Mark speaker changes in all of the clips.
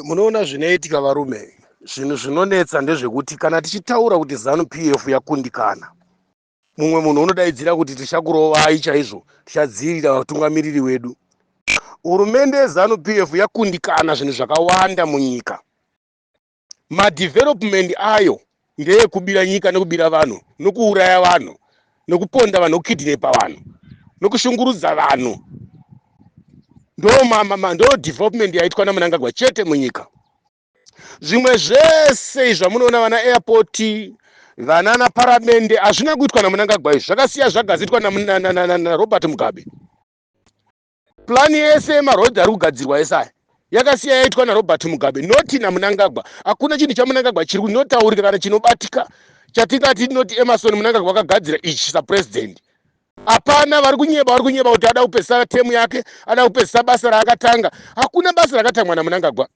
Speaker 1: Munoona zvinoitika varume, zvinhu zvinonetsa ndezvekuti kana tichitaura kuti Zanu PF yakundikana, mumwe munhu unodaidzira kuti tichakurovai chaizvo, tichadzivirira vatungamiriri vedu. Hurumende yeZanu PF yakundikana zvinhu zvakawanda munyika. Madevelopment ayo ndeyekubira nyika nekubira vanhu nokuuraya vanhu nokuponda vanhu nokukidnepa vanhu nokushungurudza vanhu. Ndo development yaitwa naMnangagwa chete munyika. Zvimwe zvese zvamunoona vana airport, vanana paramende hazvina kuitwa naMnangagwa izvi, zvakasiya zvagazitwa naRobert Mugabe. Plani yese yemarodhi ari kugadzirwa ese aya yakasiya yaitwa naRobert Mugabe, noti naMnangagwa. Hakuna chinhu chaMnangagwa chiri kunotaurika kana chinobatika chatingati noti Emmerson Mnangagwa akagadzira ichi sapresident. Hapana, vari kunyeba, vari kunyeba kuti ada kupedzisa temu yake, ada kupedzisa basa raakatanga. Hakuna basa rakatangwa naMnangagwa.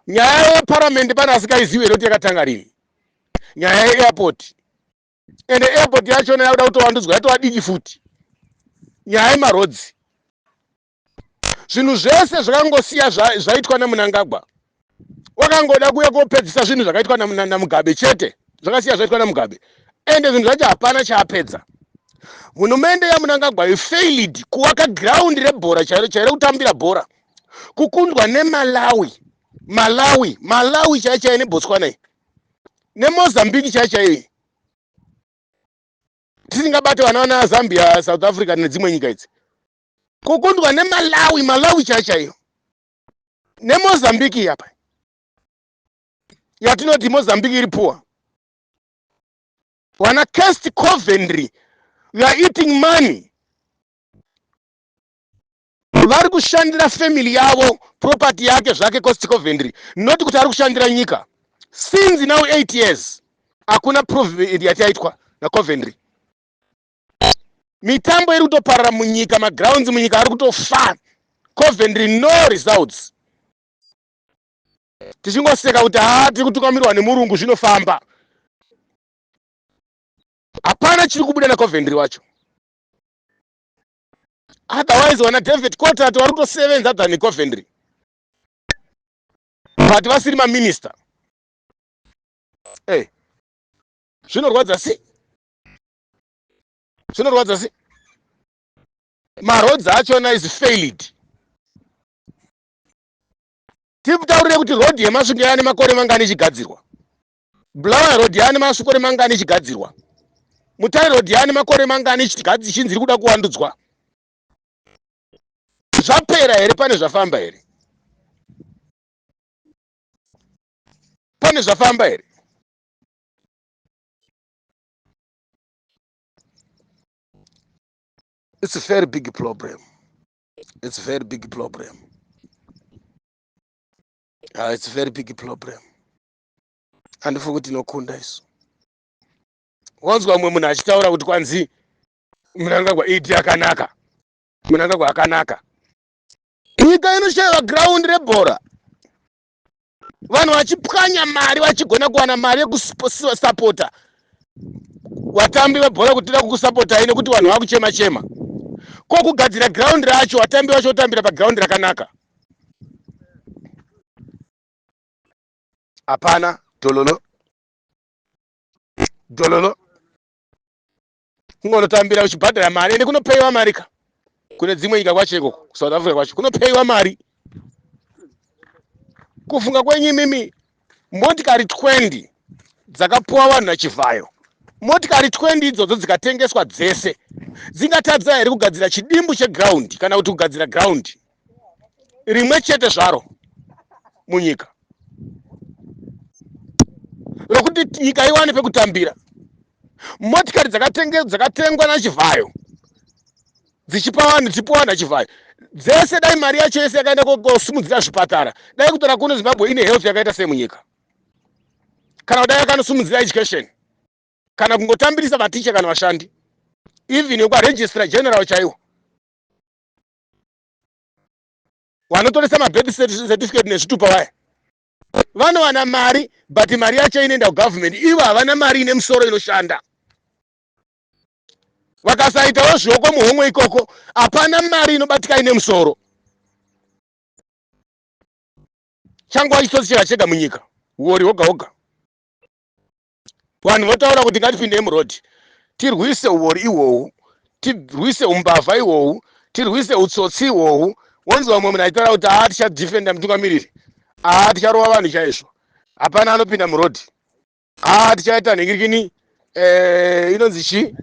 Speaker 1: Nyaya yeparamende pane asingaizivi here kuti yakatanga rini? Nyaya yeairport, ende airport yachona yakuda kutovandudzwa, yatova diki futi. Nyaya yemarodzi, zvinhu zvese zvakangosiya zvaitwa naMnangagwa. Wakangoda kuuya kopedzisa zvinhu zvakaitwa naMugabe chete, zvakasiya zvaitwa naMugabe, ende zvinhu zvacho hapana chaapedza. Hurumende yaMnangagwa ifailed kuvaka ground rebhora chairo chairo, kutambira bhora, kukundwa neMalawi, Malawi, Malawi chaiyo chaiyo, neBotswana iyi, neMozambique chaiyo chaiyo iyi, tisingabate vana vana Zambia, South Africa nedzimwe nyika idzi. Kukundwa neMalawi, Malawi chaiyo chaiyo, neMozambique apa yatinoti Mozambique iri poor. Wana Kirsty Coventry, you are eating money. Vari kushandira family yavo, property yake zvake Kirsty Coventry, not kuti ari kushandira nyika. Since now 8 years hakuna proof yati yaitwa naCoventry. Mitambo iri kutoparara munyika, magrounds munyika ari kutofa. Coventry no results. Tichingoseka kuti haa, tiri kutungamirwa nemurungu, zvinofamba. Hapana chiri kubuda naCoventry wacho. Otherwise vana David Coltart vari kutosevenza than Coventry, but vasiri maminista. Hey, zvinorwadza si, zvinorwadza si. Maroads achona is failed. Tikutaurire kuti road yeMasvingo yaane makore mangani ichigadzirwa, Bulawayo road yaane makore mangani ichigadzirwa, Mutare road yaane makore mangani ichinzi iri kuda kuwandudzwa. Zvapera here? Pane zvafamba here? Pane zvafamba here? It's a very big problem. It's a very big problem. It's a very big problem. Handifungi kuti tinokunda isu. Wanzwa mumwe munhu achitaura kuti kwanzi Mnangagwa idi akanaka, Mnangagwa akanaka. Nyika inoshayiwa ground rebhora, vanhu vachipwanya mari, vachigona kuwana mari yekusapota vatambi vebhora, kuti tida kukusapotai nekuti vanhu vakuchema chema. Ko kugadzira ground racho, vatambi vacho votambira paground rakanaka? Hapana. Dololo dololo, kungonotambira uchibhadhara mari. Ende kunopeiwa mari ka kune dzimwe nyika kwacho, ikoko kuSouth Africa kwacho kunopeiwa mari. Kufunga kwenyu imimi, motikari 20 dzakapuwa vanhu naChivhayo, motikari 20 idzodzo dzikatengeswa dzese, dzingatadza here kugadzira chidimbu cheground kana kuti kugadzira ground rimwe chete zvaro munyika rokuti nyika iwane pekutambira? Motikari dzakatengwa naChivhayo dzichipa vanhu, dzichipiwa vanhu naChivhayo dzese, dai mari yacho yese yakaenda kosimudzira zvipatara, dai kutora kuno Zimbabwe ine health yakaita sei munyika? Kana kudai yakanosimudzira education, kana kungotambirisa vaticha kana vashandi, even wekwaregistrar general chaiwo vanotoresa mabirth certificate nezvitupa vaya, vanowana mari, but mari yacho inoenda kugovernment. Ivo havana mari ine musoro inoshanda. Vakasaitawo zvioko muhomwe ikoko, hapana mari inobatika ine musoro. Changova chitsotsi chega chega munyika, uori hoga hoga. Vanhu votaura kuti ngatipindei muroad tirwise uori ihwohwu, tirwise umbavha ihwohwu, tirwise utsotsi ihwohwu. Wonzwa mumwe munhu achitaura kuti haa, tichadefenda mutungamiriri, haa, ticharova vanhu chaizvo, hapana anopinda muroad, haa, tichaita nhingirikini, inonzi chii,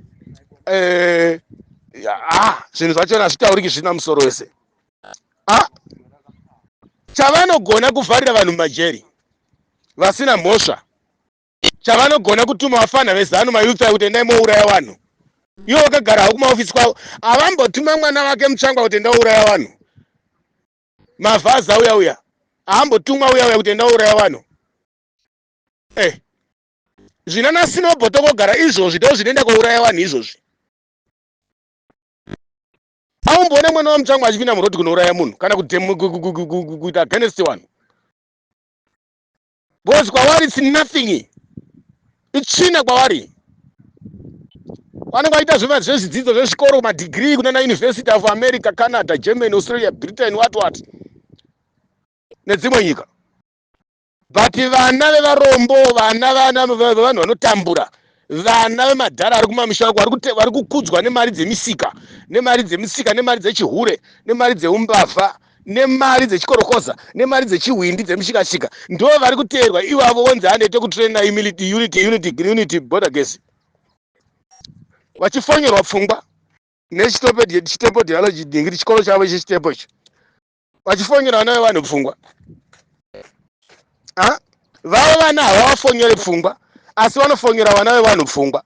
Speaker 1: zvinhu zvachona hazvitauriki, zvisina musoro wese. Ah, chavanogona kuvharira vanhu mumajeri vasina mhosva, chavanogona kutuma vafana veZanu, mayouth ayo, kuti endai mouraya vanhu, ivo vakagara havo kumaofisi kwavo. Havambotuma mwana wake Mutsvangwa kuti enda uraya vanhu. Mavhaza uya uya haambotumwa uya uya kuti enda uraya vanhu. Zvinana sinobhotokogara izvozvi ndo zvinoenda kouraya vanhu izvozvi. Aumboona mwana waMutsvangwa achipinda muroad kunouraya munhu kana kuita against vanhu, because kwavari it's nothing, itsvina kwavari. Vanenge vaita zvezvidzidzo zvezvikoro, madegree kunana University of America, Canada, Germany, Australia, Britain, what what, nedzimwe nyika. But vana vevarombo, vana vevanhu vanotambura, vana vemadhara ari kumamisha uko, vari kukudzwa nemari dzemisika, nemari dzemisika, nemari dzechihure, nemari dzeumbavha, nemari dzechikorokoza, nemari dzechihwindi, dzemushikashika, ndo vari kuteerwa ivavo. Vonzi handoite kutraina unity, unity, unity, border guards, vachifonyorwa pfungwa nechitopo dialogy dingiri, chikoro chavo chechitepo icho, vachifonyera vana vevanhu pfungwa. Vavo vana havavafonyere pfungwa, asi vanofonyera vana vevanhu pfungwa.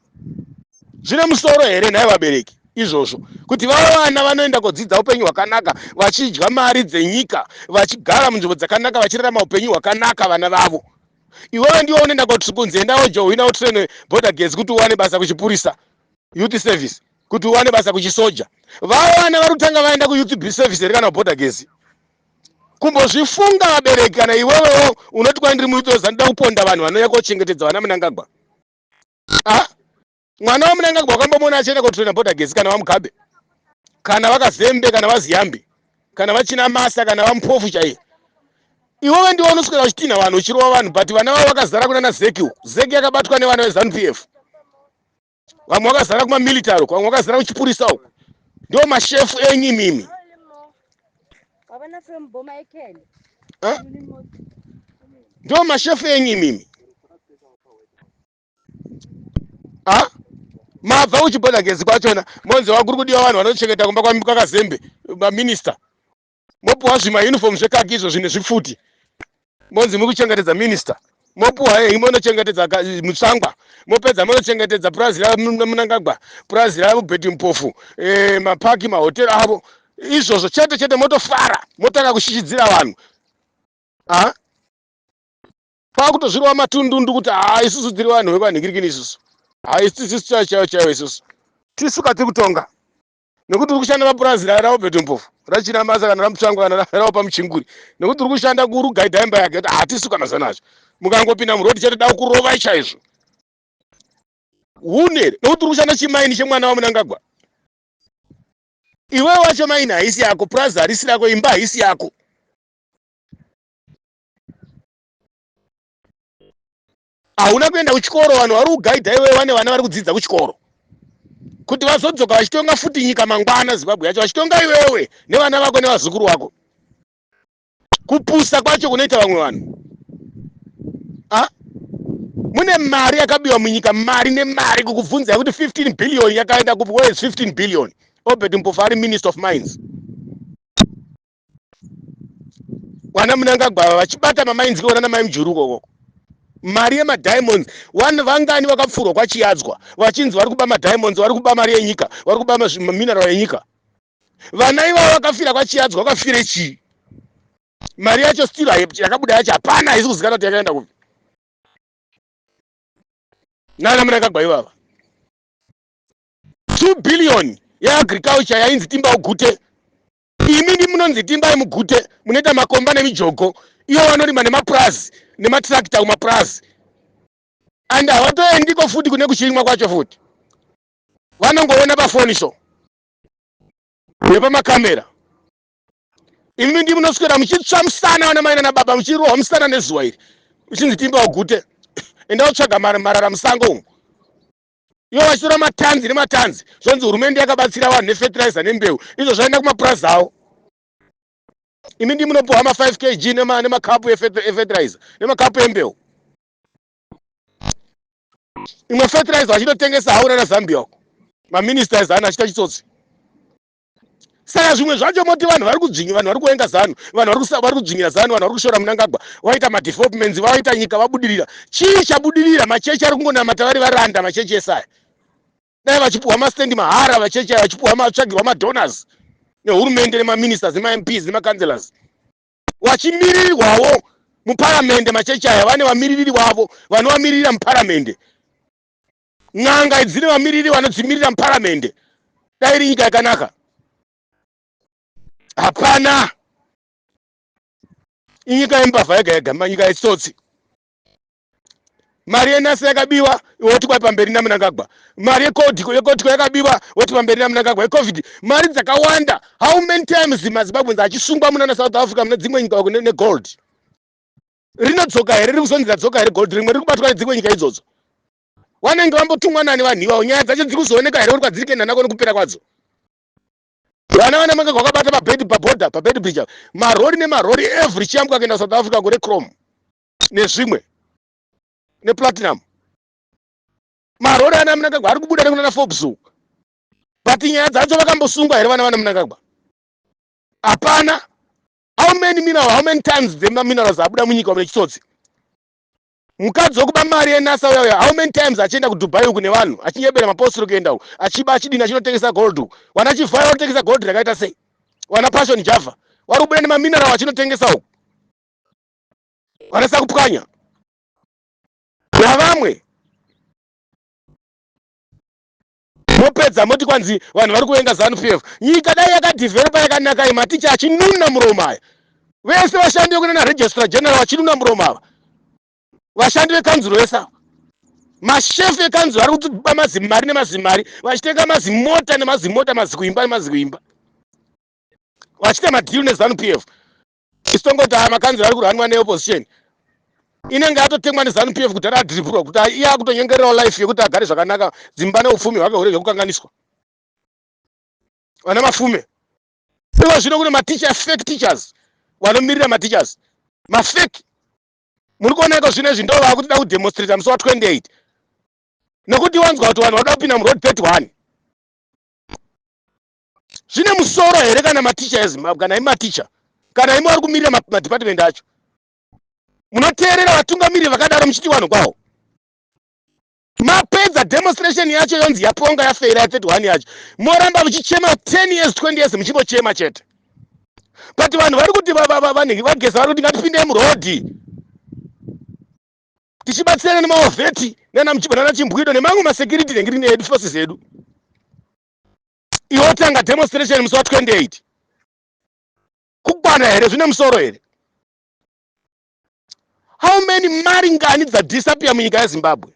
Speaker 1: Zvine musoro here nhai vabereki izvozvo, kuti vavo vana vanoenda kodzidza upenyu hwakanaka, vachidya mari dzenyika, vachigara munzvimbo dzakanaka, vachirarama upenyu hwakanaka vana vavo, iwewe ndiwe unoenda kunzi enda wojohwina, utraine border guards kuti uwane basa kuchipurisa, youth service, kuti uwane basa kuchisoja? Vavo vana vari kutanga vaenda kuyouth service here kana kuborder guards? Kumbozvifunga vabereki, kana iwewewo unoti kwandiri muyouth, ndoda kuponda vanhu vanouya kochengetedza vana Munangagwa. A mwana waMunangagwa wakambomuona achienda kotraina border guards, kana vaMugabe, kana vaKazembe, kana vaZiyambi, kana vachina masa, kana vaMupofu chaiye? Iwewe ndiwe unoswera uchitinha vanhu, uchirova vanhu, but vana vavo vakazara kunana ZEC uku. ZEC yakabatwa nevana veZANU PF. Vamwe vakazara kumamilitary uku, vamwe vakazara kuchipurisa uku. Ndo mashefu enyu imimi. Ndo mashefu enyu imimi. A mabva kuchiborder guards kwachona, monzi wakuri kudiwa vanhu vanochengeta kumba kwakazembe maminista, mopuwa zvimauniform zvekaki izvo zvine zvipfuti, monzi muri kuchengetedza minista. Mopuwa hei, monochengetedza Mutsvangwa, mopedza monochengetedza purazi raMunangagwa, purazi raBeti Mpofu, mapaki, mahoteri avo, izvozvo chete chete. Motofara, motanga kushichidzira vanhu. A kwakutozvirova matundundu kuti ha, isusu tiri vanhu vekwanhingirikini, isusu ha, isusu chaivo chaivo chaivo, isusu tisuka tiri kutonga, nekuti uri kushanda papurazi raRobert Mpofu, rachina masa, kana raMutsvangwa, kana raopa Muchinguri, nekuti uri kushanda kurugaidha imba yake, kuti hatisi kana zanazvo. Mukangopinda muroad chete, da kurovai chaizvo hunere, nekuti uri kushanda chimaini chemwana waMunangagwa. Iwewe wacho maini haisi yako, purazi harisi rako, imba haisi yako. Hauna kuenda kuchikoro. Vanhu vari kugaidha iwewe vane vana vari kudzidza kuchikoro kuti vazodzoka vachitonga futi nyika mangwana, Zimbabwe yacho vachitonga iwewe nevana vako nevazukuru vako. Kupusa kwacho kunoita vamwe vanhu. A mune mari yakabiwa munyika, mari nemari, kukubvunzai kuti 15 billion yakaenda kupi? Where is 15 billion? Obert Mpofu ari minister of mines. Vana Munangagwa vachibata mamainzi kuona namai Mujuru ukoko, mari yemadiamonds. Vanhu vangani vakapfurwa kwaChiyadzwa vachinzi vari kuba madiamonds, vari kuba mari yenyika, vari kuba mamineral yenyika? Vana ivavo vakafira kwaChiyadzwa vakafire chii? Mari yacho still yakabuda yacho hapana, haisi kuzikanwa kuti yakaenda kupi nana Munangagwa ivava. 2 billion yeagriculture yainzi timba ugute. Imi ndi munonzi timbai mugute, munoita makomba nemijogo. Ivo vanorima nemapurazi nematrakita kumapurazi, and havatoendiko futi kune kuchirimwa kwacho futi, vanongoona pafoni so nepamakamera. Imi ndi munoswera muchitsva musana vana mai nana baba, muchirohwa musana nezuva iri, uchinzi timba ugute, enda utsvaga marara musango umu. Ivo vachitora matanzi nematanzi, zvonzi hurumende yakabatsira vanhu nefetiraiza nembeu, izvo zvaenda kumapurazi avo. Imi ndi munopiwa ma5 kg nemakapu efetiraiza nemakapu embeu. Imwe fertilizer vachitotengesa hauna naZambia uko, maminista eZanu achiita chitsotsi. Saka zvimwe zvacho moti vanhu vari kudzvinya, vanhu vari kuvenga ZANU, vanhu vari kudzvinyira ZANU, vanhu vari kushora Munangagwa. Vaita madevelopments, vaita nyika vabudirira. Chii chabudirira? Machechi ari kungonamata vari varanda. Machechi esaya dai vachipuhwa mastendi mahara, vachechi aya vachipuhwa, matsvagirwa madonors nehurumende nemaministers nemaMPs nemacouncillors, vachimirirwawo muparamende. Machechi aya vane vamiririri wavo vanovamiririra muparamende. N'anga idzi dzine vamiriri vanodzimirira muparamende. Dai iri nyika yakanaka. Hapana, inyika yembavha yega yega, manyika yetsotsi. Mari yeNSSA yakabiwa, woti kwai pamberi naMunangagwa. Mari yeCottco yakabiwa, woti pamberi naMunangagwa. YeCovid, mari dzakawanda. How many times maZimbabweans achisungwa munana South Africa, mune dzimwe nyika negold? Rinodzoka here? Riri kuzonzi radzoka here gold rimwe riri kubatwa nedzimwe nyika idzodzo? Vanenge vambotumwa nani vanhu ivavo? Nyaya dzacho dziri kuzooneka here uri kwadziri kuenda nako nekupera kwadzo? Vana Mnangagwa vakabata pabed paborder, paBeitbridge, marori nemarori every chiyambuka kuenda South Africa kure chrome nezvimwe neplatinum. Marori ana Mnangagwa ari kubuda nekunana Forbes uku, but nyaya dzacho, vakambosungwa here vana Mnangagwa? Hapana. How many mineral, how many times the minerals abuda munyika mune chitsotsi? Mukadzi wekuba mari yeNSSA uya uya, how many times achienda kuDubai uku nevanhu, achinyebera mapostori kuenda uku, achiba, achidini, achinotengesa gold uku? Vana Chivhaya vanotengesa gold rakaita sei? Vana Passion Java vari kubuda nemamineral achinotengesa uku, vanasa kupwanya navamwe. Mopedza moti kwanzi vanhu vari kuvenga ZANU PF. Nyika dai yakadevelopa yakanaka, iyi maticha achinuna muromo aya vese, vashandi vekunana registrar general vachinuna muromo ava, vashandi vekanzuro vese ava, mashefu ekanzuro ari kutiba mazimari nemazimari, vachitenga mazimota nemazimota, mazikuimba nemazikuimba, vachiita madhiri neZANU PF. Isitongoti aya makanzuro ari kurunwa neopposition, inenge yatotengwa neZANU PF kuti adhirivhurwa, kuti iye akutonyengererawo life yekuti agare zvakanaka, dzimba neupfumi hwake hurege kukanganiswa. Vana Mafume ivo zvino kune maticha, fake teachers, vanomirira mateachers mafake. Muri kuona iko zvino izvi ndo vakutoda kudemonstrata musi wa28, nekuti wanzwa kuti vanhu vanoda kupinda muroad 31. Zvine musoro here kana maticha eZimbabwe, kana imi maticha, kana imi vari kumirira madepartment acho, munoteerera vatungamiriri vakadaro muchiti vanhu kwawo? Mapedza demonstration yacho, yonzi yaponga, yafeira ya31 yacho, moramba muchichema 10 years, 20 years, muchimbochema chete. But vanhu vari kuti vageza, vari kuti ngatipindei murodhi tichibatsirana nemawar vet nana Chimbwido nemamwe masecurity nengirini edu, forces edu. Iwe tanga demonstration musi wa28. Kukwana here? Zvine musoro here? How many mari ngani dzadisappear munyika yeZimbabwe?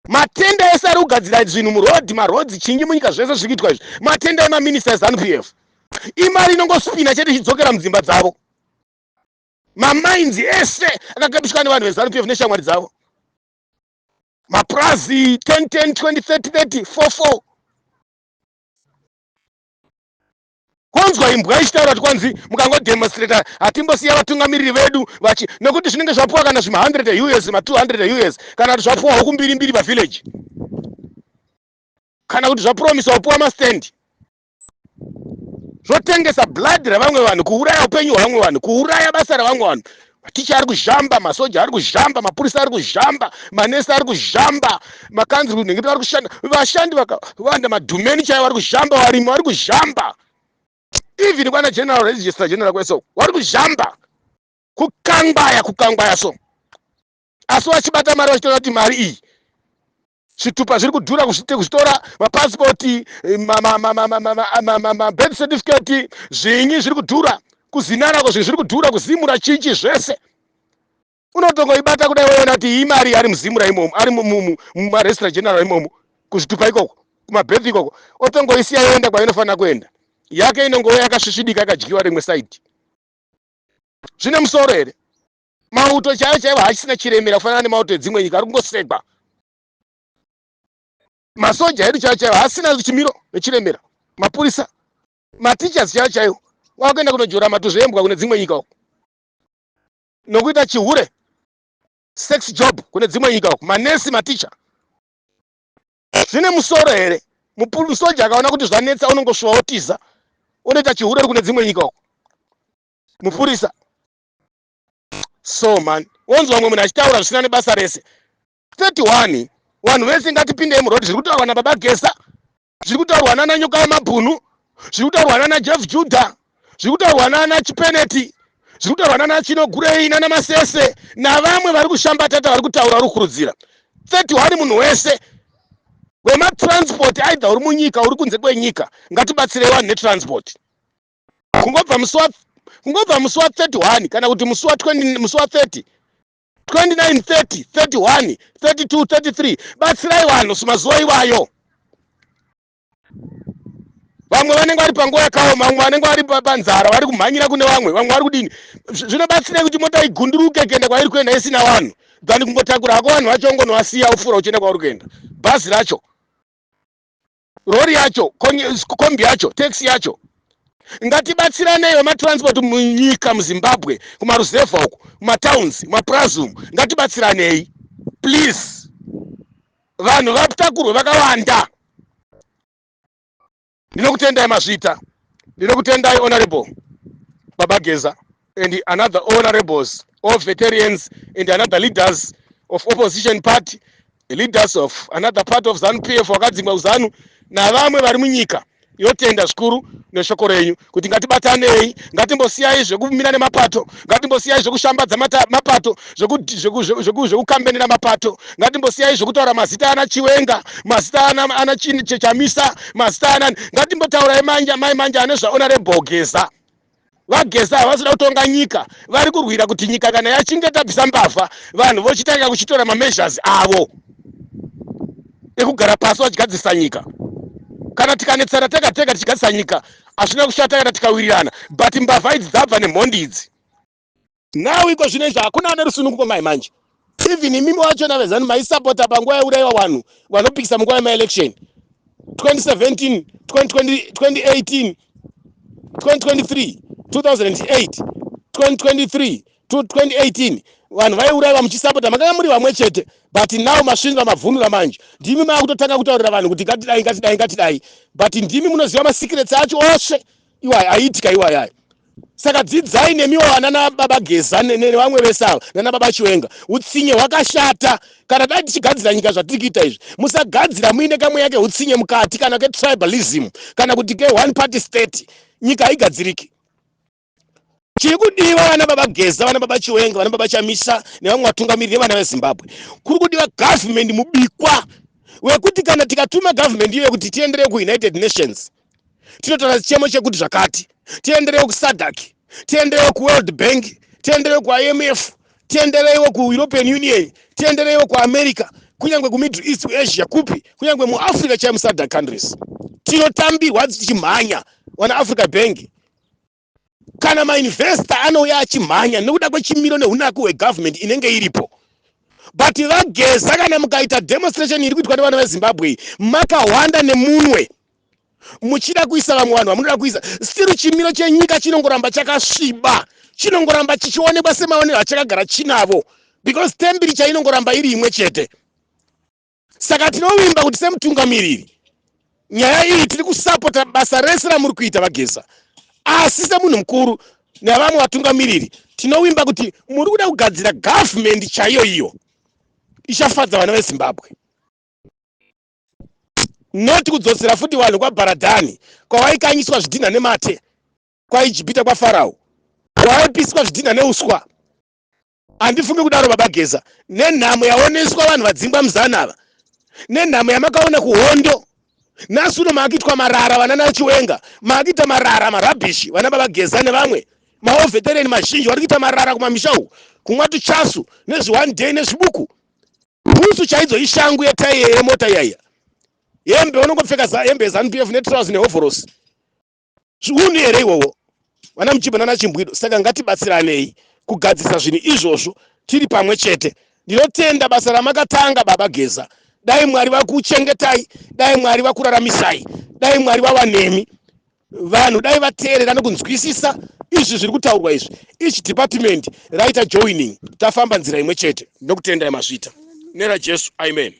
Speaker 1: Matenda ese ari kugadzira zvinhu murodhi, marodzi chingi munyika, zvese zviri kuitwa izvi, matenda emaminista eZANU PF. Imari inongospina chete ichidzokera mudzimba dzavo. Mamainzi ese akakabiswa nevanhu veZANU PF neshamwari dzavo, mapurazi 10 10, 20 30, 30 4 4. Konzwa imbwa ichitaura kuti kwanzi mukangodemonstrata hatimbosiya vatungamiriri vedu vachi, nekuti zvinenge zvapuwa kana zvima 100 US, ma200 US, kana kuti zvapuwa huku mbiri mbiri pavillage, kana kuti zvapromiswa kupuwa mastendi. Zvotengesa blood ravamwe vanhu, kuuraya upenyu hwavamwe vanhu, kuuraya basa ravamwe vanhu. Maticha ari kuzhamba, masoja ari kuzhamba, mapurisa ari kuzhamba, manesi ari kuzhamba, makanzuru nenge vari kushanda, vashandi vakawanda, madhumeni chaivo vari kuzhamba, varimi vari kuzhamba, even kwana general registrar general kwese vari kuzhamba, kukangwaya, kukangwaya so. Asi vachibata mari, vachitoona kuti mari iyi, zvitupa zviri kudhura kuzvitora, mapasipoti, mabirth certificate, zvinyi zviri kudhura kuZINARA ko, zvinhu zviri kudhura kuZIMURA, chinchi zvese. Unotongoibata kudai woona kuti iyi mari ari muZIMURA imomo, ari mumaregistrar general imomo, kuzvitupa ikoko, kumabirth ikoko, otongoisiya yoenda kwainofanira kuenda. Yake inongova yakasvisvidika, yakadyiwa rimwe side. Zvine musoro here? Mauto chaivo chaivo haachisina chiremera kufanana nemauto edzimwe nyika, ari kungosekwa. Masoja edu chaivo chaivo haasina chimiro nechiremera. Mapurisa, mateachers chaivo chaivo wakuenda kunojora matuzvi embwa kune dzimwe nyika uko, nokuita chihure, sex job kune dzimwe nyika uko. Manesi, maticha, zvine musoro here? Musoja akaona kuti zvanetsa, unongosvuva, wotiza, unoita chihure kune dzimwe nyika uko. Mupurisa so man, wonzwa vamwe munhu achitaura zvisina nebasa rese. 31, vanhu vese ngatipindei muroad. Zviri kutaurwa nababa Geza, zviri kutaurwa nana Nyoka yemabhunu, zviri kutaurwa nana Jeff Judah, zviri kutaurwa nana Chipeneti, zviri kutaurwa nana Chinogurei, nana Masese navamwe vari kushambatata, vari kutaura, vari kukurudzira. 31, munhu wese wematransport, either uri munyika, uri kunze kwenyika, ngatibatsirei vanhu netransport. Kungobva musi wa31 kana kuti musi wa20, musi wa30, 29, 30, 31, 32, 33, batsirai vanhu mazuva iwayo. Vamwe vanenge vari panguva yakaoma, vamwe vanenge vari panzara, vari kumhanyira kune vamwe, vamwe vari kudini. Zvinobatsirai kuti mota igunduruke kuenda kwairi kuenda isina vanhu than kungotakura hako vanhu vacho, ongonovasiya, upfuura uchienda kwauri kuenda? Bhazi racho, rori yacho, kombi yacho, taxi yacho, ngatibatsiranei vematransport munyika, muZimbabwe, kumaruzevha uku, kumatowns, mumapurazi umu, ngatibatsiranei please, vanhu vatakurwe vakawanda. Ndinokutendai, mazvita. Ndinokutendai, Honorable Baba Geza and another honorables, all veterans and another leaders of opposition party, leaders of another part of ZANU PF wakadzingwa kuZANU, navamwe vari munyika. Yotenda zvikuru neshoko renyu kuti ngatibatanei, ngatimbosiyai zvekumira nemapato, ngatimbosiyai zvekushambadza mapato, zvekukambenera mapato, ngatimbosiyai zvekutaura mazita ana Chiwenga, mazita ana Chamisa, mazita ana. Ngatimbotaurai manje mai manje ane zvaHonorable Geza. VaGeza havasida kutonga nyika, vari kurwira kuti nyika kana yachinge tabvisa mbavha, vanhu vochitanga kuchitora mameasures avo ekugara pasi vachigadzirisa nyika. Kana tikanetsana tega tega tichigadzirisa nyika, hazvina kushata kana tikawirirana, but mbavha idzi dzabva nemhondi idzi. Now iko zvino izvi hakuna ane rusununguko mai manje. Even imimi wacho naveZANU maisapota panguva yaurayiwa vanhu vanopikisa munguva yemaelection 2017, 2020, 2018, 2023, 2008, 2023 to 2018, vanhu vaiurayiwa muchisapota, makanga muri vamwe chete. But now masvinga, mabvunura manje, ndimi maakutotanga kutaurira vanhu kuti ngatidai, ngatidai, ngatidai, but ndimi munoziva masecrets acho ose iwaya aiitika iwayaya. Saka dzidzai nemiwo vana nababa Geza nevamwe vese ava, nana baba Chiwenga. Utsinye hwakashata. Kana dai tichigadzira nyika zvatiri kuita izvi, musagadzira muine kamweya keutsinye mukati, kana ketribalism, kana kuti ke-one party state. Nyika haigadziriki. Chiri kudiwa, vana baba Geza, vana baba Chiwenga, vana baba Chamisa nevamwe vatungamiriri nevana veZimbabwe, kuri kudiwa government mubikwa wekuti kana tikatuma government iyoyo kuti tienderei kuUnited Nations, tinotaura chichemo chekuti zvakati, tiendereiwo kuSADC, tiendereiwo kuWorld Bank, tiendereiwo kuIMF, tiendereiwo kuEuropean Union, tiendereiwo kuAmerica, kunyange kuMiddle East, kuAsia, kupi, kunyange muAfrica chai, muSADC countries, tinotambirwa tichimhanya. Wana Africa Bank kana mainvestor anouya achimhanya nekuda kwechimiro neunaku hwegovernment inenge iripo. But vaGeza, kana mukaita demonstration iri kuitwa nevana veZimbabwe, makahwanda nemunwe muchida kuisa vamwe vanhu vamunoda kuisa, still chimiro chenyika chinongoramba chakasviba, chinongoramba chichionekwa semaonero achakagara chinavo, because temperature inongoramba iri imwe chete. Saka tinovimba kuti semutungamiriri, nyaya iyi tiri kusapota basa rese ramuri kuita, vaGeza, asi semunhu mukuru nevamwe vatungamiriri, tinovimba kuti muri kuda kugadzira government chaiyo iyo ichafadza vana veZimbabwe, noti kudzosera futi vanhu kwaBharadhani, kwawaikanyiswa zvidhinha nemate, kwaIjipita, kwaFarao, kwawaipiswa zvidhinha neuswa. Handifungi kudaro, baba Geza. Nenhamo yaoneswa vanhu vadzingwa muzana ava, nenhamo yamakaona kuhondo, nhasi uno maakuitwa marara. Vana naChiwenga maakuita marara, marubbish. Vana baba Geza nevamwe mawar veteran mazhinji vari kuita marara kumamisha uku, kumwa tuchasu nezvi one day nezvibuku. Bhutsu chaidzo ishangu yetai yemota iyaiya. Hembe unongopfeka hembe yeZANU PF netrousers nehovhorosi. Unhu here iwowo vana Muchibva nana Chimbwido? Saka ngatibatsiranei kugadzirisa zvinhu izvozvo tiri pamwe chete. Ndinotenda basa ramakatanga baba Geza. Dai Mwari vakuchengetai, dai Mwari vakuraramisai, dai Mwari vava nemi. Vanhu dai vateerera nokunzwisisa izvi zviri kutaurwa izvi. Each department raita joining, tafamba nzira imwe chete. Ndinokutendai, mazvita neraJesu, amen.